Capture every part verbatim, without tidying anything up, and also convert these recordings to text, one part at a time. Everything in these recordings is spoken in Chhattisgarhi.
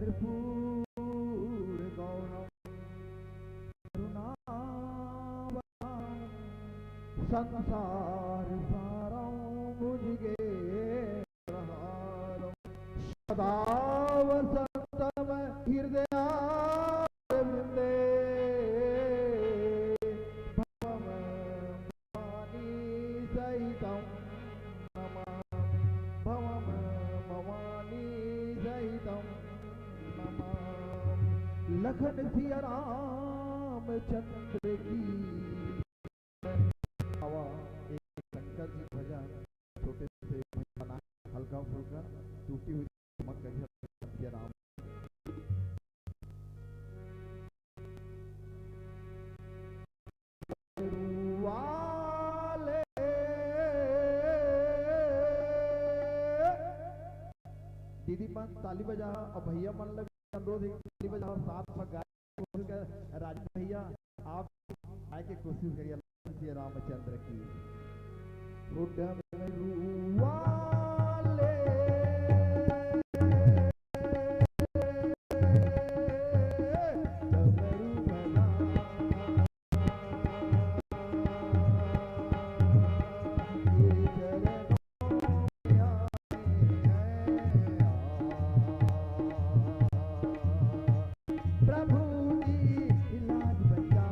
कर्पूर गौरम करुणावतारम संसार सारम भुजगेन्द्रहारम सदा वसंतम हृदयारविंदे भवम भवानी सहितम नमामि। भवम भवानी सहितम नमामि। लखन सिया रामचंद्र की। आवा, एक शंकर जी भजन छोटे से भजन बना, हल्का फुल्का टूटी हुई क्षमा करिए, सिया राम। वाले। दीदी मन ताली बजा, अउ भैया मन ला भी अनुरोध हे, ताली बजा, साथ में गाए कोशिश कर। राजू भैया, आप आए के कोशिश करिए। लखन सिया रामचंद्र की। ओ डमरू वाले, डमरू बजा।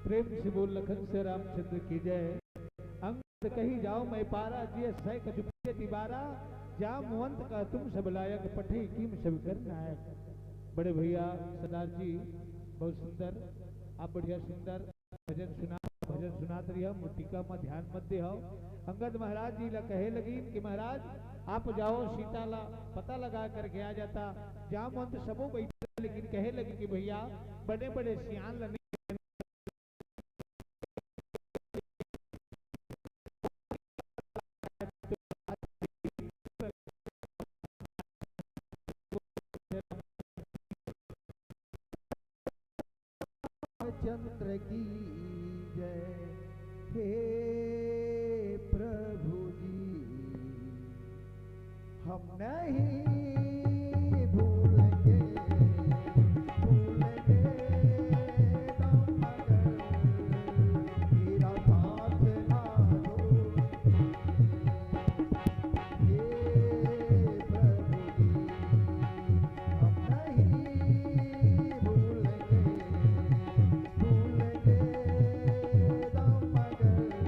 प्रेम से बोल लखन से रामचंद्र की जय। अंगद कहि जाउ मय पारा, जिय सय कछु पूछे तिबारा। जामवंत कह तुम सब लायक, पठई कीम सब कर नायक। बड़े भैया सरदार जी, बहुत सुंदर, आप बढ़िया सुंदर भजन सुना, भजन सुनात रहिया, मोर टीका म ध्यान मत दे हव। अंगद महाराज जी ला कहे लगिन कि महाराज, आप जाओ, सीता ला पता लगा करके आ जाता। जामवंत सबो बैठे, लेकिन कहे लगिन कि भैया, बड़े बड़े सियान ला नहीं चंद्र की जय। हे प्रभु जी, हम नहीं भूलेंगे, भूलेंगे राम नगर, तेरा साथ ना छोड़। हे प्रभु जी, हम नहीं भूलेंगे, भूलेंगे राम नगर।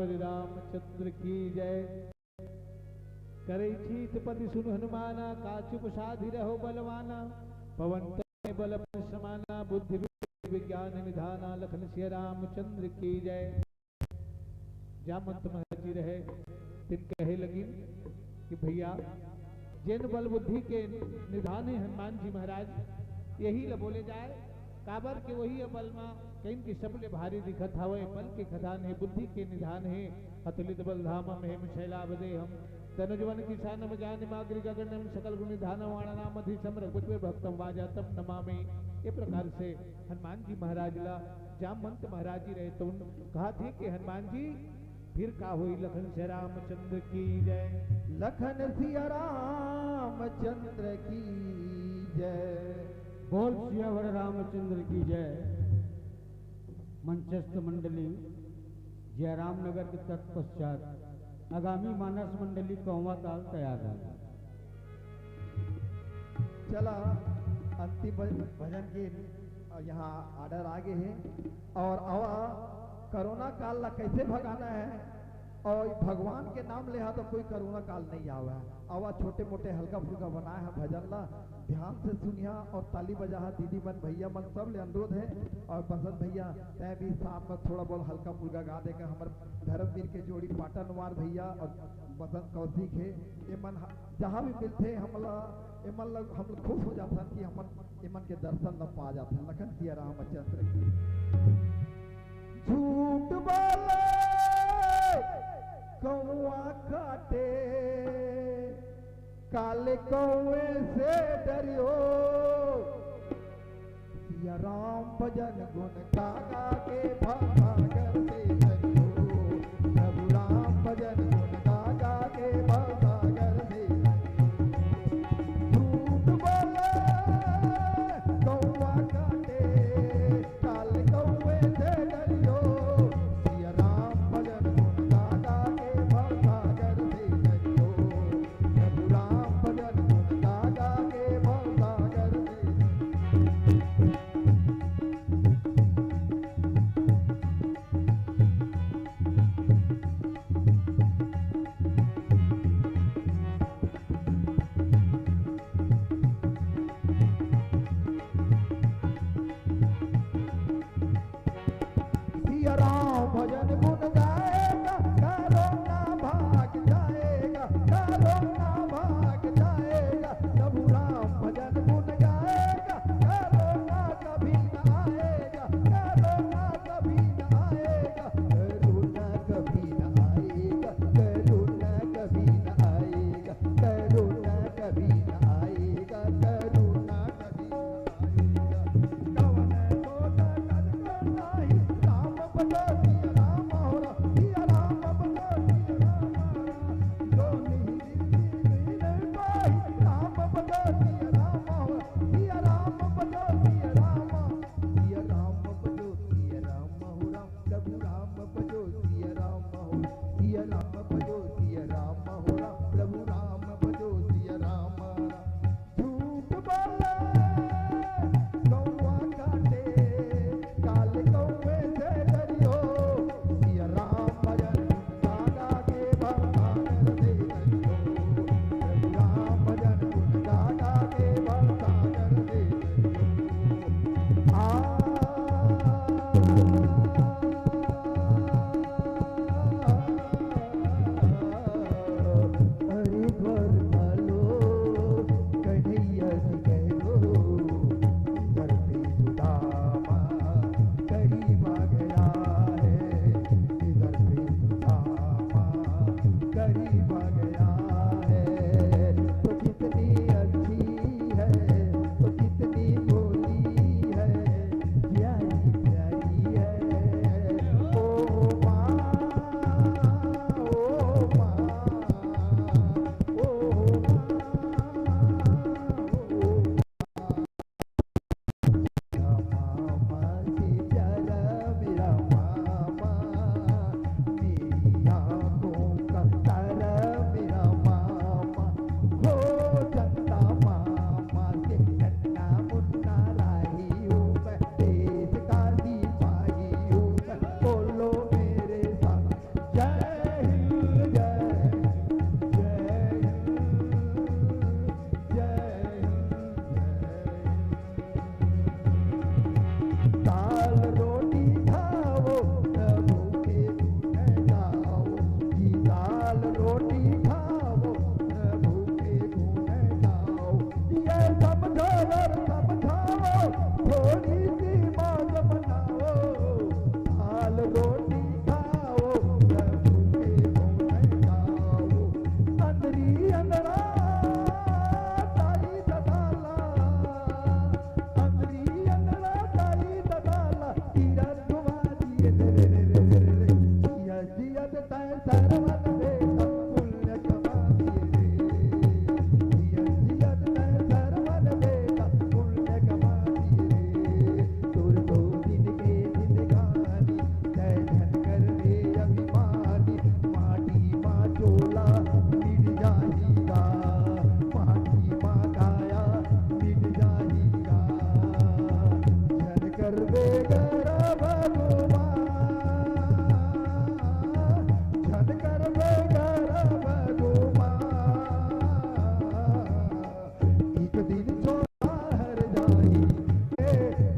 श्री रामचंद्र की जय। करई चीत पति सुन हनुमाना, काचुप साधि रहो बलवाना। पवन तनय बल पर समाना, बुद्धि विवेक विज्ञान निधाना। लखन सिया रामचंद्र की जय। जामवंत महाराज जी रहे, तिन कहे लगिन कि भैया, जेन बल बुद्धि के निधान हे हनुमान जी महाराज, यही ल बोले जाए। काबर के वही ए बल मा कहिन कि सबले भारी दिखत हवय, बल के खदान हे, बुद्धि के निधान हे। अतुलित बल धामम हेम शैलाभ देहम, तनुजवन किसानम जानिम, अग्नि गगनम सकल गुण निधानम, वाणा नाम अधीशम रघुपति भक्तम वाजातम नमामि। ये प्रकार से हनुमान जी महाराज ला जामवंत महाराज जी रहे तो उन कहा थे कि हनुमान जी, फिर का होई? लखन सिया रामचंद्र की जय। लखन सिया रामचंद्र की जय। बोल सियावर रामचंद्र की जय। मंचस्थ मंडली, जयराम नगर के तत्पश्चात आगामी मानस मंडली कौवा काल तैयार है। चला, अंतिम भज-, भजन के यहाँ order आ गए हैं और आवा कोरोना काल ला कैसे भगाना है और भगवान के नाम ले हा तो कोई कोरोना काल नहीं आवा है। आवा छोटे मोटे हल्का फुल्का बनाए हा भजन ला, ध्यान से सुनिया और ताली बजा हा। दीदी मन, भैया मन सब ले अनुरोध है और बसंत भैया तय भी साथ में थोड़ा बहुत हल्का फुल्का गा देगा। हमर धर्मवीर के जोड़ी पाटन वार भैया और बसंत कौशिक है, ये मन ह-, जहाँ भी मिलते हैं हमला, ये मन लग, हम लोग खुश हो जाता है कि हमन एमन के दर्शन ला पा जाथे। लखन सिया रामचंद्र की। झूठ बोले कौआ काटे, काले कौए से डरियो। सिया राम भजन गुण गा गा के भवसागर से डरियो। प्रभु राम भजन गुण गा गा के भवसागर से डरियो। झूठ बोले कौआ काटे, काल कौए से डरियो। सिया राम भजन गुण गा गा के भवसागर से डरियो। प्रभु राम भजन गुण गा गा के भवसागर से डरियो। सिया राम भजन गुण गाएगा, कोरोना भाग जाएगा, कोरोना भाग जाएगा। प्रभु राम भजन गुण गाएगा, कोरोना कभी न आएगा, कोरोना कभी न आएगा, कोरोना कभी न आएगा, कोरोना कभी न आएगा, कोरोना कभी न आएगा, कोरोना कभी न आएगा। कवन सोचा कर कर नाही, राम भजो सिया राम हो राम, सिया राम भजो सिया राम हो राम। जो नहीं दिल की नहीं पाई, राम भजो सिया राम हो राम, सिया राम भजो सिया राम हो, सिया राम भजो सिया राम हो राम, प्रभु राम भजो सिया राम हो, सिया राम भजो